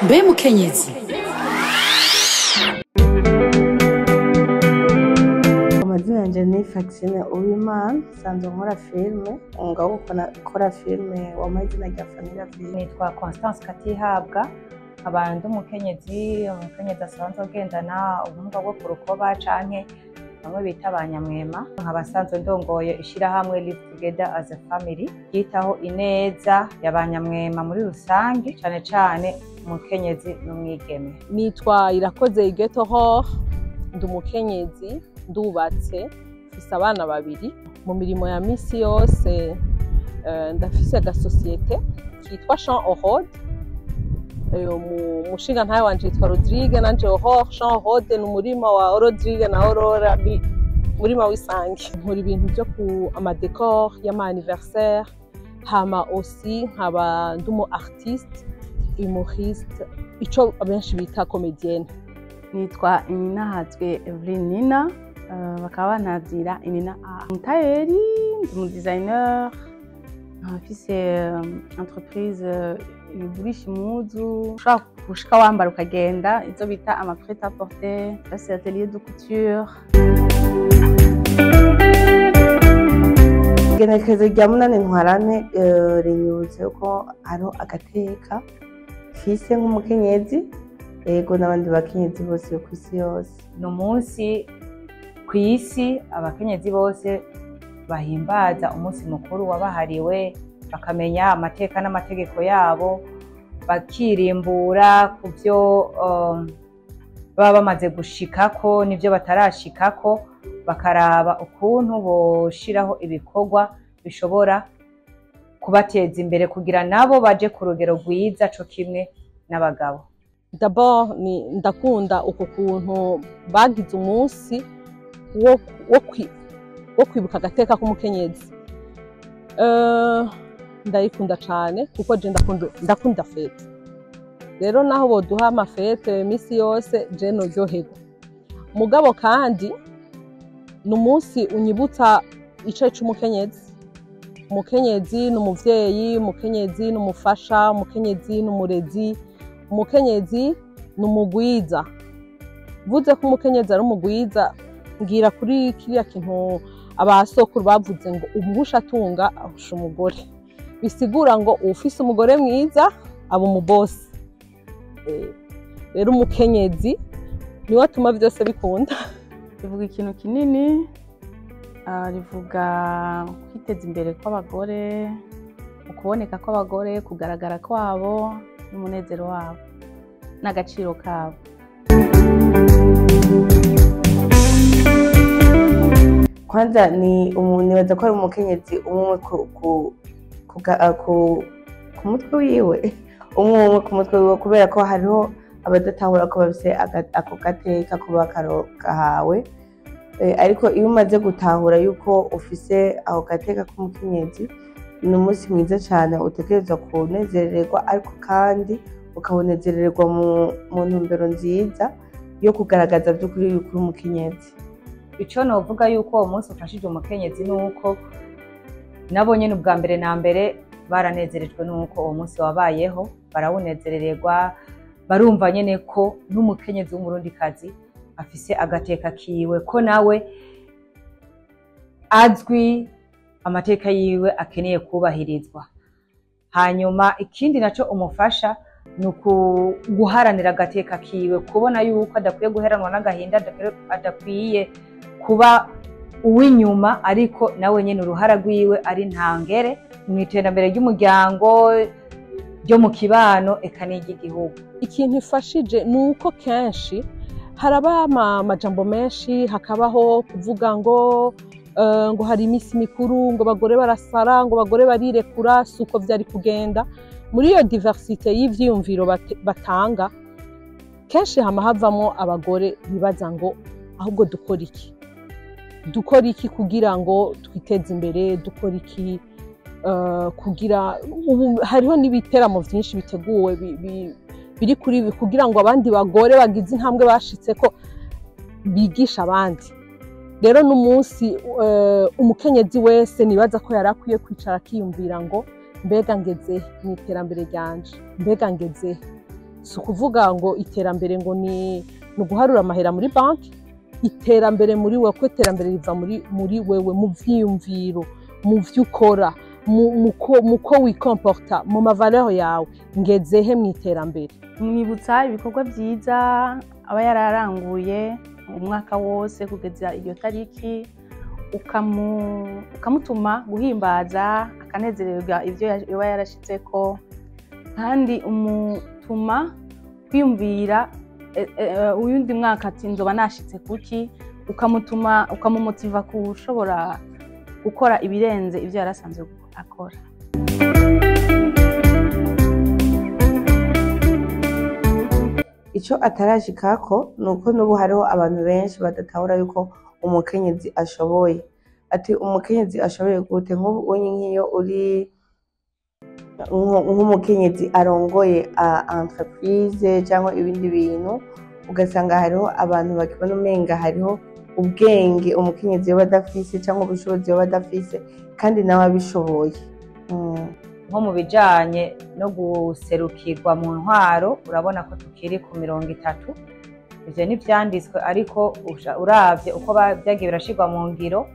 Mbe mukenyezi. Amazina yanje ni Faxine Uwimana, nsanzwe nkora filime, umwuga wo gukora filime wampaye izina rya Famila Film. Nitwa Constance Katihabwa, nkaba ndi umukenyezi, umukenyezi asanzwe agendana ubumuga bwo ku rukoba canke bamwe bita ba nyamwema, nkaba nsanzwe ndongoye ishirahamwe Live Together as a Family ryitaho ineza ya ba nyamwema muri rusange, cane cane umukenyezi n'umwigeme. Nitwa Irakoze Huguette Aurore, ndi umukenyezi, ndubatse, mfise abana babiri. Mu mirimo ya misi yose ndafise agasosiyete kitwa Champ Aurore. Umushingantahe wanje yitwa Rodrigue, nanje Aurore. Champ Aurore ni umurima wa Rodrigue na Aurora, ni umurima w'isange. Nkora ibintu vyo ku ama décor y'ama anniversaire, hama aussi nkaba ndi umu artiste humoriste, ico abenshi bita comédienne. Nitwa Ininahazwe Eveline Nina, bakaba bantazira Inina A. Umutayeri, ndi umu designer, nkaba mfise entreprise igurisha impuzu ushobora gushika wambara ukagenda, izo bita ama prêt à porter, ndafise atelier de couture. Igenekerezo rya 8 Ntwarante rinyibutsa yuko hariho agateka mfise nk'umukenyezi, ego n'abandi bakenyezi bose kw'isi yose. Ni umunsi kw'isi abakenyezi bose bahimbaza umunsi mukuru wabahariwe, bakamenya amateka n'amategeko yabo, bakirimbura ku byo baba bamaze gushikako n'ivyo batarashikako, bakaraba ukuntu boshiraho ibikorwa bishobora kubateza imbere kugira nabo baje ku rugero rwiza co kimwe n'abagabo. D'abord ni ndakunda uko kuntu bagize umunsi wo kwibuka agateka k'umukenyezi. Ndayikunda cane kuko je ndakunda fête. Rero naho boduha ama fêtes misi yose je noryoherwa. Mugabo kandi ni umunsi unyibutsa ico c'umukenyezi. Umukenyezi ni umuvyeyi, umukenyezi ni umufasha, umukenyezi ni umurezi, umukenyezi ni umugwiza. Mvuze ko umukenyezi ari umugwiza, ngira kuri kiriya kintu abasokuru bavuze ngo umuhusha atunga ahusha umugore. Bisigura ngo uwufise umugore mwiza aba umubosi. Rero umukenyezi niwe atuma vyose bikunda. Rivuga ikintu kinini, rivuga kwiteza imbere kw'abagore, ukuboneka kw'abagore, kugaragara kwabo n'umunezero wabo n'agaciro kabo. Kwanza ni umuntu nibaza ko ari umukenyezi umwe ku mutwe wiwe, umwe umwe ku mutwe wiwe, kubera ko hariho abadatahura ko bafise ako gateka kuba gahawe. Ariko iyo umaze gutahura yuko ufise ako gateka k'umukenyezi, ni umunsi mwiza cane utegerezwa kunezererwa, ariko kandi ukawunezererwa mu ntumbero nziza yo kugaragaza vy'ukuri yuko uri umukenyezi. Ico novuga yuko uwo munsi ufashije umukenyezi nuko nabo nyene ubwa mbere na mbere baranezerejwe nuko uwo munsi wabayeho, barawunezerererwa, barumva nyene ko n'umukenyezi w'umurundikazi afise agateka kiwe, ko nawe azwi amateka yiwe akeneye kubahirizwa. Hanyuma ikindi naco umufasha ni guharanira agateka kiwe, kubona yuko adakwiye guheranwa n'agahinda, adakwiye kuba uw'inyuma, ariko nawe nyene uruhara rwiwe ari ntangere mu iterambere ry'umuryango, ryo mu kibano, eka n'iry'igihugu. Ikintu ifashije ni uko kenshi haraba amajambo menshi, hakabaho kuvuga ngo hari imisi mikuru, ngo abagore barasara, ngo abagore barirekura, si uko vyari kugenda. Muri iyo diversité y'ivyiyumviro batanga, kenshi hama havamwo abagore bibaza ngo ahubwo dukora iki? Dukora iki kugira ngo twiteze imbere? Dukora iki kugira ubu hariho n'ibiteramo vyinshi biteguwe biri kuri ibi kugira ngo abandi bagore bagize intambwe bashitseko bigisha abandi. Rero n'umunsi umukenyezi wese nibaza ko yari akwiye kwicara akiyumvira ngo mbega ngeze mu iterambere ryanje, mbega ngeze Si ukuvuga ngo iterambere ngo ni uguharura amahera muri banki. Iterambere muri wewe, kuko iterambere riva muri wewe, mu vyiyumviro, mu vyo ukora, mu ko wikomporta, mu ma valeurs yawe. Ngezehe mu iterambere? Mwibutsa ibikorwa byiza aba yararanguye umwaka wose kugeza iyo tariki, ukamutuma guhimbaza, akanezererwa ibyo yoba yarashitseko, kandi umutuma kwiyumvira uyundi mwaka ati nzoba nashitse kuki, ukamutuma, ukamumotiva kushobora gukora ibirenze ibyo yari asanzwe akora. Icyo atarashikako ni uko n'ubu hariho abantu benshi badatahura yuko umukenyezi ashoboye. Ati umukenyezi ashoboye gute? Nk'ubu unye nk'iyo uri nk'umukenyezi arongoye entreprise cyangwa ibindi bintu, ugasanga hariho abantu bakibona umenga hariho ubwenge umukenyezi yoba adafise cyangwa ubushobozi yoba adafise, kandi nawe abishoboye. Nko mu bijanye no guserukirwa mu ntwaro, urabona ko tukiri ku 30. Ivyo ntivyanditswe, ariko uravye uko vyagiye birashirwa mu ngiro,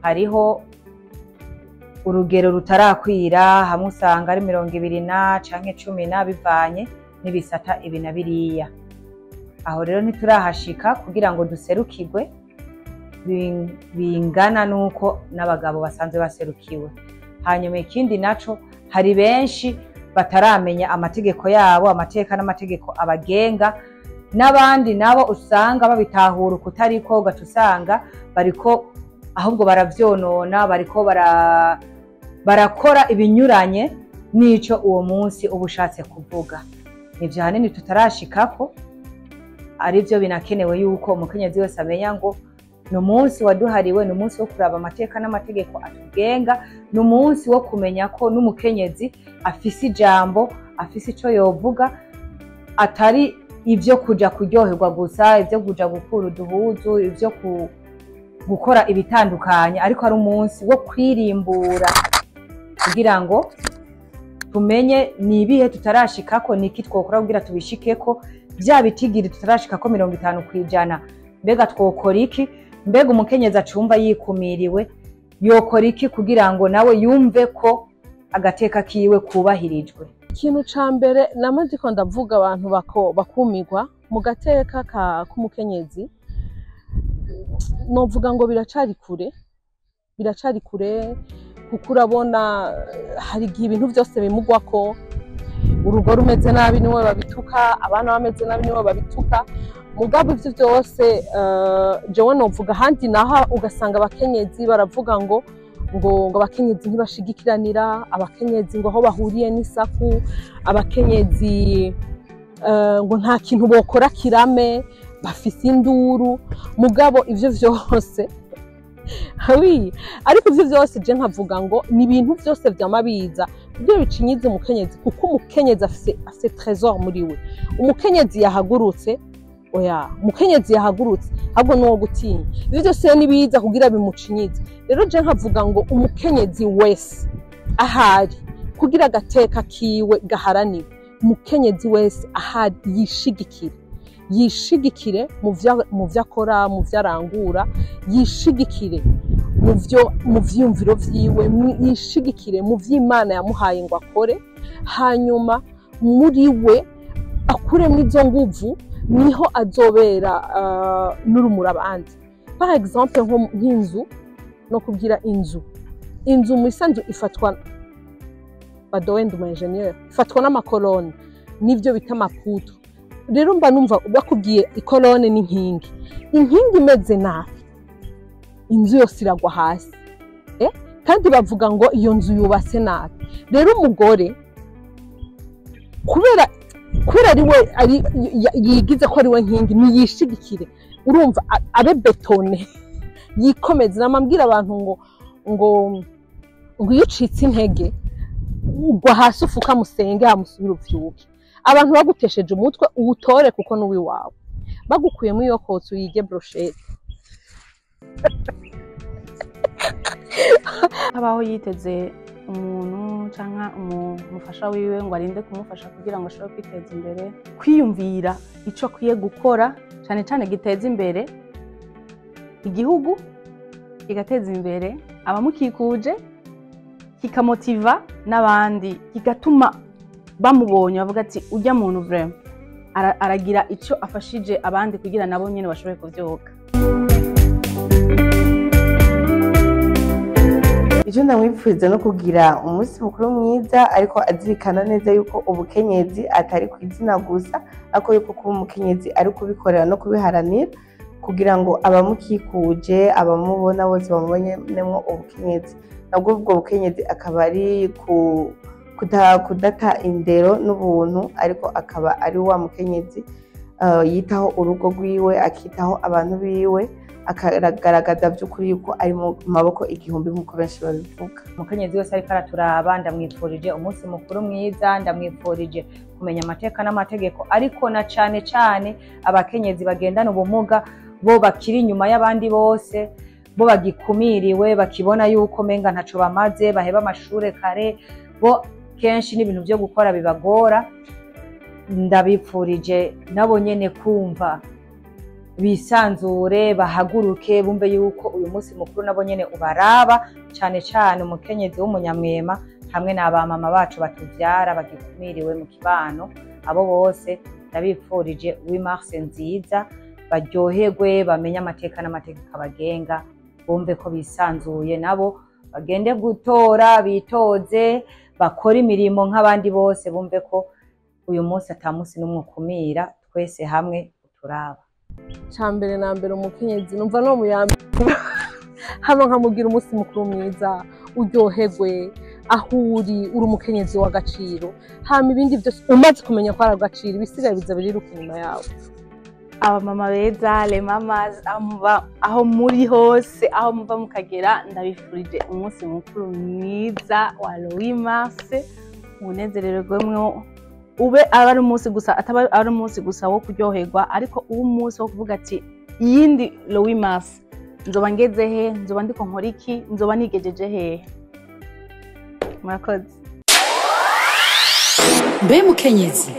hariho urugero rutarakwira. Hamwe usanga ari 20 na canke 10 na, bivanye n'ibisata ibi na biriya. Aho rero ntiturahashika kugira ngo duserukirwe bingana n'uko n'abagabo basanzwe baserukiwe. Hanyuma ikindi naco, hari benshi bataramenya amategeko yabo, amateka n'amategeko abagenga, n'abandi nabo usanga babitahura ukutariko, ugaca usanga bariko ahubwo baravyonona, bariko barakora ibinyuranye n'ico uwo munsi uba ushatse kuvuga. Nivyo hanini tutarashikako, arivyo binakenewe yuko umukenyezi wese amenya ngo ni umunsi waduhariwe, ni umunsi wo kuraba amateka n'amategeko atugenga, ni umunsi wo kumenya ko n'umukenyezi afise ijambo, afise ico yovuga, atari ivyo kuja kuryoherwa gusa, ivyo kuja gukura uduhuzu, ivyo gukora ibitandukanye, ariko ari umunsi wo kwirimbura kugira ngo tumenye ni ibihe tutarashikako, ni iki twokora kugira tubishikeko, vya bitigiri tutarashikako 50%, mbega twokora iki? Mbega umukenyezi acumva yikumiriwe yokora iki kugira ngo nawe yumve ko agateka kiwe kubahirijwe? Ikintu ca mbere nama ndiko ndavuga, abantu bakumirwa mu gateka k'umukenyezi, novuga ngo biracari kure, biracari kure, kuko urabona hari igihe ibintu byose bimugwako. Urugo rumeze nabi niwe babituka, abana bameze nabi niwe babituka. Mugabo ivyo byose, jewe novuga ahandi naho ugasanga abakenyezi baravuga ngo abakenyezi ntibashigikiranira, abakenyezi ngo aho bahuriye n'isaku, abakenyezi ngo nta kintu bokora kirame, bafise induru. Mugabo ivyo vyose, oui, ariko ivyo vyose je nkavuga ngo ni ibintu vyose vyama biza kugira bicinyize umukenyezi, kuko umukenyezi afise trésor muri we. Umukenyezi yahagurutse, oya, umukenyezi yahagurutse ahubwo nuwo gutinya. Ivyo vyose nibiza kugira bimucinyize. Rero je nkavuga ngo umukenyezi wese ahari, kugira agateka kiwe gaharaniwe, umukenyezi wese ahari yishigikire, yishigikire mu vyo akora, mu vyo arangura, yishigikire mu vyiyumviro vyiwe, yishigikire mu vy'Imana yamuhaye ngo akore. Hanyuma muri we akuremwo izo nguvu, niho azobera n'urumuri abandi. Par exemple nk'inzu, no kubwira inzu mu isanzu ifatwa, badowe, ndi umu ingénieur, ifatwa n'ama colonnes n'ivyo bita ama poutres. Rero mba numva bakubwiye i colonne n'inkingi, inkingi imeze nabi inzu yose iragwa hasi, Kandi bavuga ngo iyo nzu yubatse nabi. Rero umugore kubera ari we ari yigize ko ari we nkingi, niyishigikire, urumva, abe bétonné, yikomeze. Namambwira abantu ngo iyo ucitse intege ugwa hasi, ufuka musenge, hamusubire uvyuke. Abantu bagutesheje umutwe, uwutore kuko n'uwiwawe. Bagukuyemo iyo kotsi, uyige brochette. Abaho yiteze. umuntu canke umufasha wiwe ngo arinde kumufasha kugira ngo ashobore kwiteza imbere, kwiyumvira ico akwiye gukora cane cane giteza imbere igihugu, kigateza imbere abamukikuje, kikamotiva n'abandi, kigatuma bamubonye bavuga ati ujya muntu vraiment aragira ico afashije abandi kugira nabo nyene bashobore kuvyuka. Icyo ndamwipfuriza no kugira umunsi mukuru mwiza, ariko azirikana neza yuko ubukenyezi atari ku izina gusa, ariko yuko kuba umukenyezi ari kubikorera no kubiharanira, kugira ngo abamukikuje, abamubona bose bamubonemo ubukenyezi. Nabwo ubwo bukenyezi akaba ari kudata indero n'ubuntu, ariko akaba ari wa mukenyezi yitaho urugo rwiwe, akitaho abantu biwe, akagaragaza by'ukuri yuko ari mu maboko igihumbi nk'uko benshi babivuga. Umukenyezi wese ariko araturaba, ndamwifurije umunsi mukuru mwiza, ndamwifurije kumenya amateka n'amategeko, ariko na cane cane abakenyezi bagendana ubumuga, bo bakiri inyuma y'abandi bose, bo bagikumiriwe, bakibona yuko menga ntaco bamaze, baheba amashure kare, bo kenshi n'ibintu vyo gukora bibagora. Ndabipfurije nabo nyene kumva bisanzure, bahaguruke, bumve yuko uyu munsi mukuru nabo nyene ubaraba, cane cane umukenyezi w'umunyamwema hamwe n'abamama bacu batuvyara bagikumiriwe mu kibano. Abo bose ndabipfurije 8 mars nziza, baryoherwe, bamenye amateka n'amategeko abagenga, bumve ko bisanzuye, nabo bagende gutora, bitoze, bakore imirimo nk'abandi bose, bumve ko uyu munsi ata munsi n'umwe ukumira, twese hamwe uturaba. Cambere na mbere umukenyezi numva no muyambe hano nkamugira umunsi mukuru mwiza, uryoherwe aho uri, uri umukenyezi w'agaciro. Hama ibindi byose umaze kumenya ko ari agaciro, ibisigaye biza biriruka inyuma yawe. Abamama beza, les mamas, aho muri hose, aho muva mukagera, ndabifurije umunsi mukuru mwiza wa 8 mars. Munezererwemwo, ube aba ari umunsi gusa, ataba ari umunsi gusa wo kuryoherwa, ariko uwo munsi wo kuvuga ati iyindi 8 mars nzoba ngeze he, nzoba ndiko nkora iki, nzoba nigejeje hehe. Murakoze. Mbe mukenyezi.